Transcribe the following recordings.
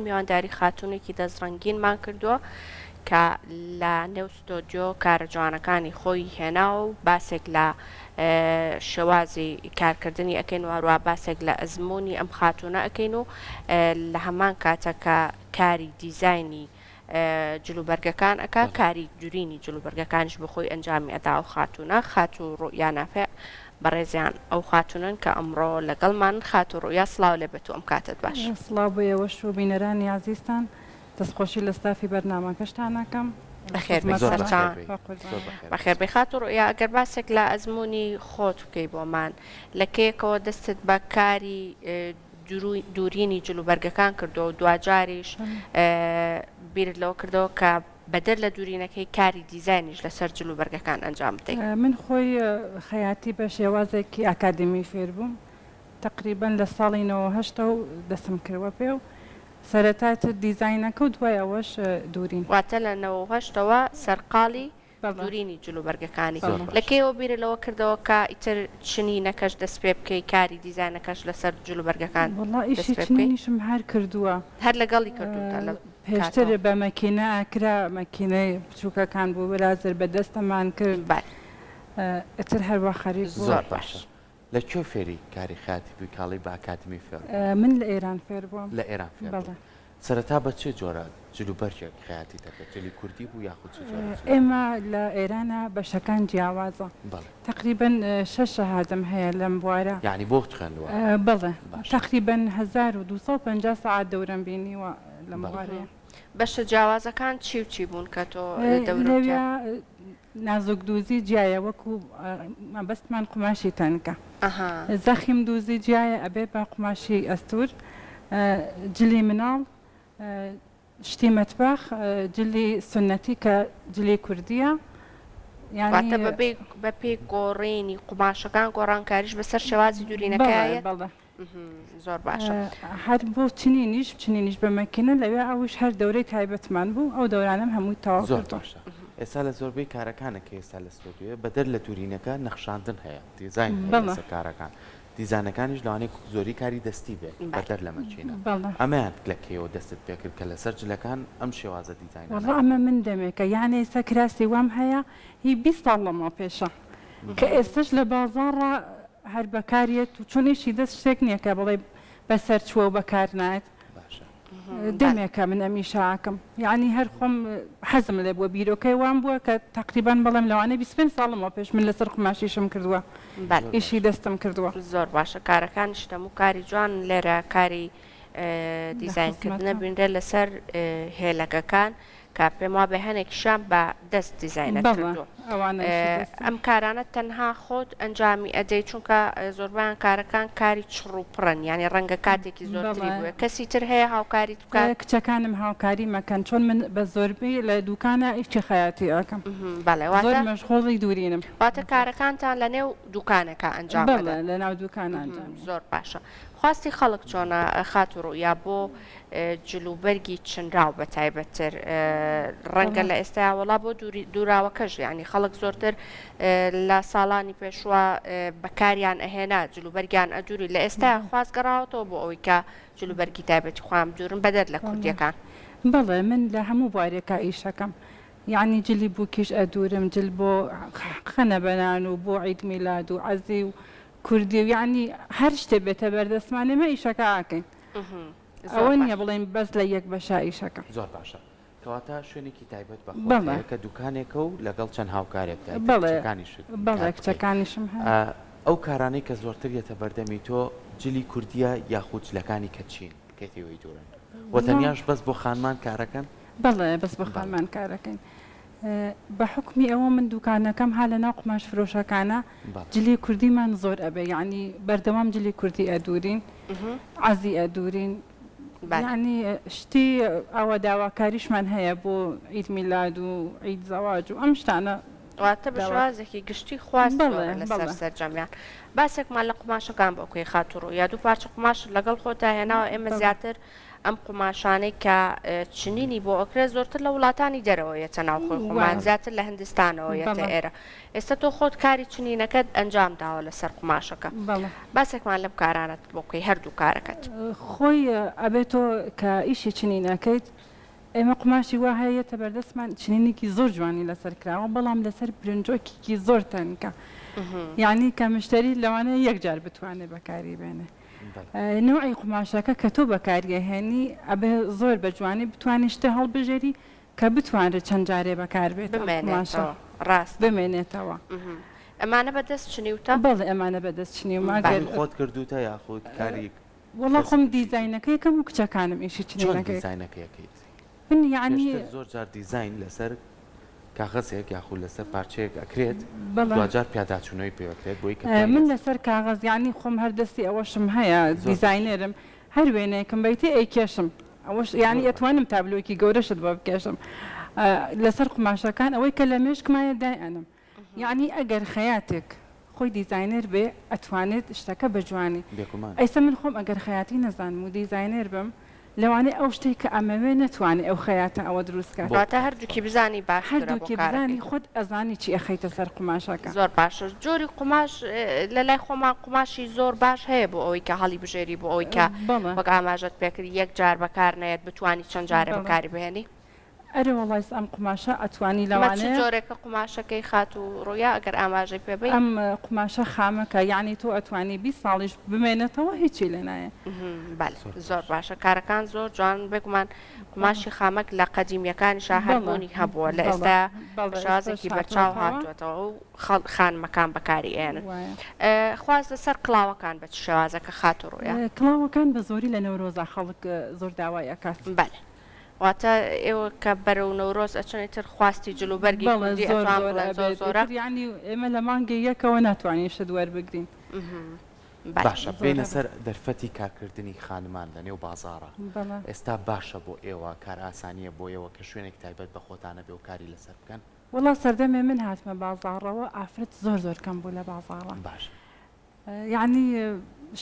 میوانداری خاتوونێکی دەستڕەنگینمان کردووە کە لە نێو ستۆدیۆ کارە جوانەکانی خۆی هێناوە و باسێک لە شێوازی کارکردنی ئەکەین و هەروە باسێک لە ئەزموونی ئەم خاتوونە ئەکەین و لە هەمان کاتە کە کاری دیزاینی جلوبەرگەکان ئەکا کاری دورینی جلوبەرگەکانیش بۆ خۆی ئەنجامی ئەدا ئەو خاتوونە خاتوو ڕوئیا نافع بەڕێزیان ئەو خاتوونەن کە ئەمڕۆ لەگەڵمانن خاتوو ڕوئیا سڵاو لێ بێت و ئەم کاتەت باش. سڵاو بۆ ئێوەش و بینەرانی ئازیزتان، دەستخۆشی لە ستافی بەرنامەکەشتان ئەکەم لە بەخێر بێی زۆر خزمەتتانم. بەخێر سەرچاوان. بێی خوا زۆر قوربانت. بەخێر بێی بەخێر بێی خاتوو ڕوئیا ئەگەر باسێک لە ئەزموونی خۆت بکەی بۆمان لە کەیەکەوە دەستت بە کاری دوورینی جلوبەرگەکان کردووە و دواجاریش بیرت لەوە کردەوە کە بەدەر لە دوورینەکەی کاری دیزاینیش لەسەر جلوبەرگەکان ئەنجام بدەیت؟ من خۆی خەیاتی بە شێوازێکی ئاکادمی فێر بووم تەقریبەن لە ساڵی 98 ەوە دەستم کردوە پێ و سەرەتا دیزاینەکە و دوای ئەوەش دوورین. واتە لە 98 ەوە سەرقاڵی بەڵێ. دورینی جلوبەرگەکانی. زۆر بەڵێ. لە باشە. کەیەوە بیرت لەوە کردەوە کە ئیتر چنینەکەش دەست پێ بکەی کاری دیزاینەکەش لەسەر جلوبەرگەکان وەڵا دەست ئیشی پێ بکەی؟ چنینیشم هەر کردووە. هەر لەگەڵی کردووتە لەو پێشتر کاتەوە؟ بە مەکینە ئەکرا مەکینەی بچووکەکان بوو بەلازر بە دەستەمان کرد بەل. ئیتر هەر وا خەریک بوو. زۆر زۆر باش. باشە. لە کوێ فێری کاری خەیاتی بووی کاڵی بە ئەکادمی فێر بووی؟ من لە ئێران فێر بووم. لە ئێران فێر بەڵێ. بووی. سەرەتا بە چ جۆرە جل و بەرگێک خەیاتی دەکرد؟ جلی کوردی بوو یاخود چ جۆرە جل و ئێمە لە ئێرانا بەشەکان جیاوازە. بەڵێ. تەقریبەن شەش شەهادەم هەیە لەم بوارە. یانی بۆت خوێندووە؟ بەڵێ. باشە. تەقریبەن 1250 سەعات دەورەم بینیوە لەم بەڵێ. بوارەیە. بەشە جیاوازەکان چی و چی بوون کە تۆ دەورەت تیا؟ لەویا نازک دوزی جیایە وەکو مەبەستمان قوماشی تەنکە زەخیم دوزی جیایە ئەبێ بە قوماشی ئەستور جلی مناڵ شتی مەتبەخ جلی سونەتی کە جلی کوردیە یانی واتە بەبێ بەپێی گۆڕینی قوماشەکان گۆڕانکاریش بەسەر شێوازی دورینەکەیا بەڵێ یەت؟ بەڵێ. زۆر باشە. هەر بۆ چنینیش چنینیش بە مەکینە لەوێ ئەوش هەر دەورەی تایبەتمان بوو ئەو دەورانەم هەمووی تەواو زۆر کردووە. باشە ئێستا لە زۆربەی کارەکانە کە ئێستا لە ستۆدیۆیە بەدەر لە دورینەکە نەخشاندن هەیە دیزاین هەیە بەڵێ. لەسەر کارەکان دیزانەکانیش لەوانەیە زۆری کاری دەستی بێت بەڵێ. بەدەر لە مەکینە بەڵێ. ئەمەیان لە کەیەوە دەستت پێکرد کە لەسەر جلەکان ئەم شێوازە دیزاینانە وەڵا ئەمە من دەمێکە یانێ ئێستا کراسی وام هەیە هی 20 ساڵ لەمەو پێشە کە ئێستەش لە بازاڕا هەر بەکار یەت و چون ئیشی دەست شتێک نیە کە بڵێی بەسەر چووە و بەکار نایەت باشە. دەمێکە من ئەم ئیشە ئەکەم یەعنی هەر خۆم حەزم لێ بووە بیرۆکەی وام بووە کە تەقریبەن بڵێم لەوانەیە 25 ساڵمەوە پێش من لەسەر قوماش ئیشم کردووە بەلێ. ئیشی دەستم کردووە. زۆر باشە کارەکانیشت هەموو کاری جوانن لێرە کاری لە دیزاین کردنە خزمەتم. بینرێ لەسەر هێلەکەکان کە پێم وابێ هەنێکیشیان بە دەست دیزاینت بەڵێ کردووە ئەوانە ئیشی دەستن. ئەم کارانە تەنها خۆت ئەنجامی ئەدەی چونکە زۆربەیان کارەکان کاری چڕ و پڕن یانی ڕەنگە کاتێکی زۆرتری بەڵێ. بوێ کەسی تر هەیە هاوکاریت بکات؟ کچەکانم هاوکاریم ئەکەن چۆن من بە زۆربەی لە دوکانا ئیشی خەیاتی ئەکەم بەڵێ زۆر واتە مەشغوڵی دورینم. واتە کارەکانتان لە نێو دوکانەکە ئەنجام بەڵێ ئەدەن؟ لە ناو دوکانا ئەنجامی زۆر باشە خواستی خەڵک چۆنە خاتوو ڕوئیا بۆ جلوبەرگی چنراو بە تایبەتتر ڕەنگە لە ئێستایا وەڵا بۆ دووراوەکەش یانی خەڵک زۆرتر لە ساڵانی پێشوە بەکاریان ئەهێنا جلوبەرگیان ئەدووری لە ئێستا خواست گەڕاوەتەوە بۆ ئەوەی کە جلوبەرگی تایبەتی خۆیان بدوورن بەدەر لە کوردیەکان. بەڵێ من لە هەموو بوارێکا ئیشەکەم یانی جلی بووکیش ئەدوورم جل بۆ خەنەبەنان و بۆ عید میلاد و عەزی و کوردی و یانی هەر شتێ بێتە بەردەستمان ئێمە ئیشەکە ئاکەین. ئەوە نیە بڵێین بەس لە یەک بەشا ئیشەکەم. زۆر باشە کەواتە شوێنێکی تایبەت بە خۆت بەڵێ. هەیە کە دوکانێکە و لەگەڵ چەند هاوکارێکدا ئیتر بەڵێ کچەکانیشت بەڵێ کار بکەی کچەکانیشم هەن. ئەو کارانەی کە زۆرتر یەتە بەردەمی تۆ جلی کوردیە یاخود جلەکانی کە چین کە تێوەی دوورن وە وەڵا. تەنیاش بەس بۆ خانمان کارەکەن؟ بەڵێ بەس بۆ بەڵێ. خانمان کارەکەین. بە حوکمی ئەوە من دوکانەکەم ها لە ناو قوماش فرۆشەکانە بەڵێ. جلی کوردیمان زۆر ئەبێ یەعنی بەردەوام جلی کوردی ئەدورین عەزی ئەدورین بەلێ. یەعنی شتی ئاوا داواکاریشمان هەیە بۆ عید میلاد و عید زەواج و ئەم شتانە واتە بە داوا شێوازێکی گشتی خواست بەڵێ زۆرە لەسەر بەڵێ. سەرجەمیان. باسێکمان لە قوماشەکان بۆ بکەی خاتوو ڕوئیا دوو پارچە قوماشت لەگەڵ خۆتا هێناوە ئێمە بەڵێ. زیاتر. ئەم قوماشانەی کە چنینی بۆ ئەکرێت زۆرتر لە وڵاتانی دەرەوە یەتە ناوخۆی خۆمان زیاتر لە هندستانەوە یەتە ئێرە ئێستا تۆ خۆت کاری چنینەکەت ئەنجام داوە لەسەر قوماشەکە باسێکمان لەم کارانەت بۆ بکەی هەردوو کارەکەت. خۆی ئەبێ تۆ کە ئیشی چنین ئەکەیت ئێمە قوماشی وا هەیە یەتە بەردەستمان چنینێکی زۆر جوانی لەسەر کراوە بەڵام لەسەر برنجۆکێکی زۆر تەنکە یعنی کە مشتری لەوانەیە یەک جار بتوانێت بەکاری بێنێ نەوعی قوماشەکە کە تۆ بەکاری ئەهێنی ئەبێ زۆر بە جوانی بتوانی شتێ هەڵبژێری کە بتوانرێت چەند جارێ بەکار بێت ئەم قوماشە بمێنێتەوە ڕاستە. بمێنێتەوە. ئەمانە بە دەست چنیوتە؟ بەڵێ ئەمانە بە دەست چنیومە گەر. خۆت کردووتە یاخود کاری وەڵا خۆم دیزاینەکەی ئەکەم و کچەکانم ئیشی چۆن چنینەکەی. دیزاینەکەی ئەکەیت؟ من یەعنی. پێشتر زۆر جار دیزاین لەسەر کاغەزێک یاخود لەسەر پارچەیەک ئەکرێت بەڵێ. دواجار پیاداچوونەوەی پێ ئەکرێت بۆی کە پلانی من لەسەر. لەسەر کاغەز یەعنی خۆم هەر دەستی ئەوەشم هەیە زۆر باشە. دیزاینەرم هەر وێنەیەکم بەیتێ ئەیکێشم ئەوەش یەعنی زۆر باشە. ئەتوانم تابلۆیەکی گەورەشت بۆ بکێشم لەسەر قوماشەکان ئەوەی کە لە مێشکمایە دایئەنم یەعنی ئەگەر خەیاتێک خۆی دیزاینێر بێ ئەتوانێت شتەکە بە جوانی بێگومان. ئەیسە من خۆم ئەگەر خەیاتی نەزانم و دیزاینێر بم لەوانەیە ئەو شتەی کە ئەمەوێ نەتوانێ ئەو خەیاتە ئەوە دروست کات. بۆ واتە بکات هەردووکی بزانی باشترە بۆ هەردووکی بزانی کارەکەی. خۆت ئەزانی چی ئەخەیتە سەر قوماشەکە. زۆر باشە جۆری قوماش لە لای خۆمان قوماشی زۆر باش هەیە بۆ ئەوەی کە هەڵی بژێری بۆ ئەوەی کە بەڵێ. وەک ئاماژەت پێکرد یەک جار بەکار نەیەت بتوانی چەند جارێ بەڵێ. بەکاری بهێنی. ئەرێ وەڵا ئیستا ئەم قوماشە ئەتوانی ئەمە چ لەوانەیە. جۆرێکە قوماشەکەی خاتوو ڕویا ئەگەر ئاماژەی پێ بەی؟ ئەم قوماشە خامەکە یەعنی تۆ ئەتوانی 20 ساڵیش بمێنێتەوە هیچی لێ نایە. بەلێ زۆر زۆر باش. باشە کارەکان زۆر جوان بێگومان قوماشی خامەک لە قەدیمیەکانیشا هەر بەڵێ بوونی هەبووە لە بەڵێ ئێستا بەڵێ ئێستاش شێوازێکی بەرچاو هاتووەتەوە. هاتووەتەوە و خەڵ خانمەکان بەکاری ئێنن. وایە. خواست لەسەر کڵاوەکان بە چ شێوازەکە خاتوو ڕویا؟ کڵاوەکان بە زۆری لە نەورۆزا خەڵک زۆر داوای ئەکات. بەلێ واتە ئێوە کە بەرەو نەورۆز ئەچن ئیتر خواستی جل و بەرگی بەڵێ کوردی زۆر ئەتوان زۆر بڵێن زۆر ئەبێت زۆرە؟ ئیتر یەعنی ئێمە لە مانگی یەکەوە ناتوانین شت وەربگرین. بەلێ. باشە زۆر بێینە ئەبێت. سەر دەرفەتی کارکردنی خانمان لە نێو بازاڕا بەڵێ. ئێستا باشە بۆ ئێوە کارئاسانییە بۆ ئێوە کە شوێنێک تایبەت بە خۆتان هەبێ و کاری لەسەر بکەن؟ وەڵا سەردەمێ من هاتمە بازاڕەوە ئافرەت زۆر زۆر کەم بوو لە بازاڕا. باشە. یەعنی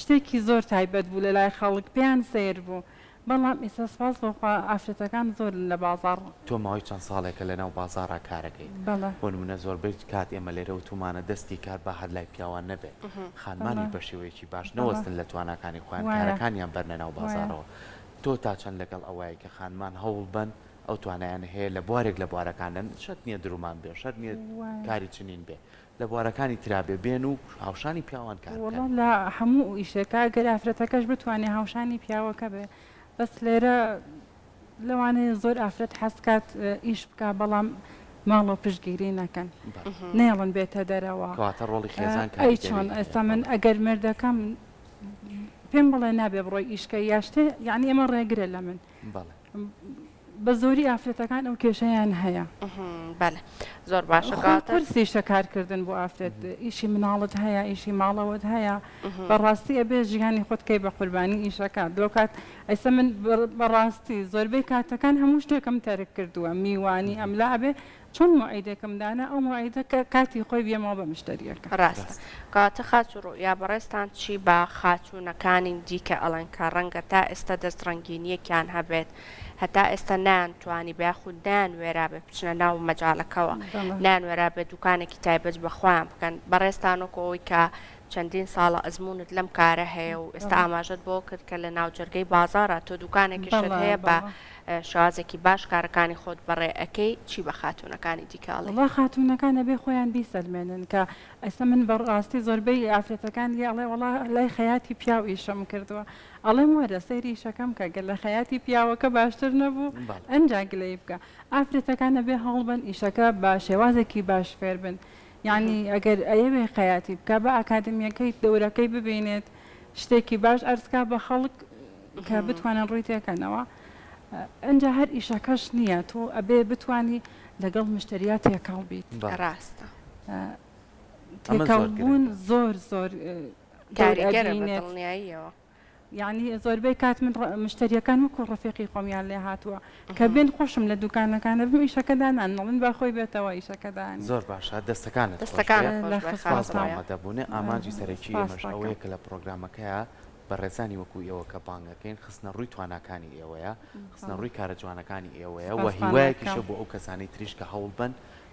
شتێکی زۆر تایبەت بوو لەلای خەڵک پێیان سەیر بوو بەڵام ئیستا سوپاس بۆ خوا ئافرەتەکان زۆرن لە بازاڕ. تۆ ماوەی چەند ساڵێکە لەناو بازاڕا کارەکەیت بەڵێ. بۆ نمونە زۆربەی کات ئێمە لێرە وتومانە دەستی کار با هەر لای پیاوان نەبێت خانمانیش بەڵێ. بە شێوەیەکی باش بەڵێ. نەوەستن لە تواناکانی خۆیان وایە. کارەکانیان بەرنە ناو وایە. بازاڕەوە تۆ تا چەند لەگەڵ ئەوەی کە خانمان هەوڵ بەن ئەو توانایانە هەیە لە بوارێک لە بوارەکان شەرت نییە درومان بێ شەرت نییە وایە. کاری چنین بێ لە بوارەکانی ترا بێ بێن و هاوشانی پیاوان کار وەڵا بکەن. لە هەموو ئیشێکا گەر ئافرەتەکەش بتوانێ هاوشانی پیاوەکە بێ بەس لێرە لەوانەیە زۆر ئافرەت حەز کات ئیش بکا بەڵام ماڵەوە پشتگیری نەکەن نەیەڵن بێتە دەرەوە. کەواتە ڕۆڵی خێزان ئەی کاریگەری چۆن هەیە. ئێستا من ئەگەر مێردەکەم پێم بڵێ نابێ بڕۆی ئیش کەی یا شتێ یانی ئەمە ڕێگرە لە من. بەڵێ. بە زۆری ئافرەتەکان ئەو کێشەیان هەیە. بەلێ زۆر باشە خۆی کەواتە. قورسیشە کارکردن بۆ ئافرەت ئیشی مناڵت هەیە ئیشی ماڵەوەت هەیە بەڕاستی ئەبێ ژیانی خۆت کەی بە قوربانی ئیشەکە لەو کات ئەیسە من بەڕاستی زۆربەی کاتەکان هەموو شتێکم تەرک کردووە میوانی ئەملا ئەبێ چۆن موعیدێکم دانا ئەو موعیدە کە کاتی خۆی بێمەوە بە مشتەریەکە. ڕاستە. کەواتە خاتوو ڕوئیا بەڕێزتان چی بە خاتوونەکانی دیکە ئەڵێن کە ڕەنگە تا ئێستا دەست ڕەنگینیەکیان هەبێت هەتا ئێستا نەیانتوانیبێ یاخود نەیانوێرابێ بچنە ناو مەجالەکەوە نەیانوێرابێ دوکانێکی تایبەت بە خۆیان بکەن بەڕێزتان وەکو ئەوەی کە چەندین ساڵە ئەزموونت لەم کارە هەیە و ئێستا ئاماژەت بۆ کرد کە لە ناوجەرگەی بازاڕا تۆ دوکانێکیشت هەیە بە شێوازێکی باش کارەکانی خۆت بەڕێ ئەکەی چی بە خاتوونەکانی دیکە ئەڵێی؟ وەڵا خاتوونەکان ئەبێ خۆیان بیسەلمێنن کە ئێستا من بە ڕاستی زۆربەی ئافرەتەکان لێ ئەڵێ وەڵا لای خەیاتی پیاو ئیشم کردووە ئەڵێم وەرە سەیری ئیشەکەم کە گەر لە خەیاتی پیاوەکە باشتر نەبوو ئەنجا گلەیی بکە ئافرەتەکان ئەبێ هەوڵبەن ئیشەکە بە شێوازێکی باش فێربن یانی ئەگەر ئەیەوێ خەیاتی بکا با ئەکادمیەکەی دەورەکەی ببینێت شتێکی باش ئەرز کا بە خەڵک کە بتوانن ڕووی تێکەنەوە ئەنجا هەر ئیشەکەش نییە تۆ ئەبێ بتانی لەگەڵ مشتەریا تێکەڵ بیت ڕاستە تێکەڵ بوون زۆر زۆر کاریگەرە بە دڵنیاییەوە. یەعنی زۆربەی کات من مشتەریەکان وەکو ڕەفیقی خۆمیان لێ هاتووە کە بێن خۆشم لە دوکانەکانە بم ئیشەکە دانان ئەڵێن با خۆی بێتەوە ئیشەکە دانێ. زۆر باشە دەستەکانت خۆش بێ دەستەکانت خۆش بێ سوپاس خاتوو. بۆ ئامادەبوونت ئامانجی سەرەکی ئێمەش ئەوەیە کە لە پڕۆگرامەکەیا. بەڕێزانی وەکو ئێوە کە بانگ ئەکەین خستنە ڕووی تواناکانی ئێوەیە، خستنە ڕووی کارە جوانەکانی ئێوەیە و هیوایەکیشە بۆ ئەو کەسانەی تریش کە هەوڵ بەن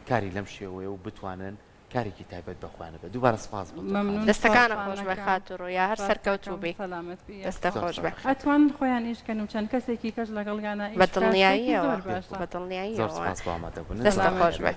کاری لەم شێوەیە و بتوانن کارێکی تایبەت بە خۆیان هەبێت. دووبارە سپاس بۆ تۆ خاتوو. دەستەکانت خۆش بێ خاتوو ڕۆیا هەر سەرکەوتوو بی. دەستت خۆش بێ. ئەتوانن خۆیان ئیش کەن و چەند کەسێکی کەش لەگەڵیانا ئیش بکات شتێکی زۆر باشە. بە دڵنیاییەوە زۆر سپاس بۆ ئامادەبوونت. دەستت خۆش بێ.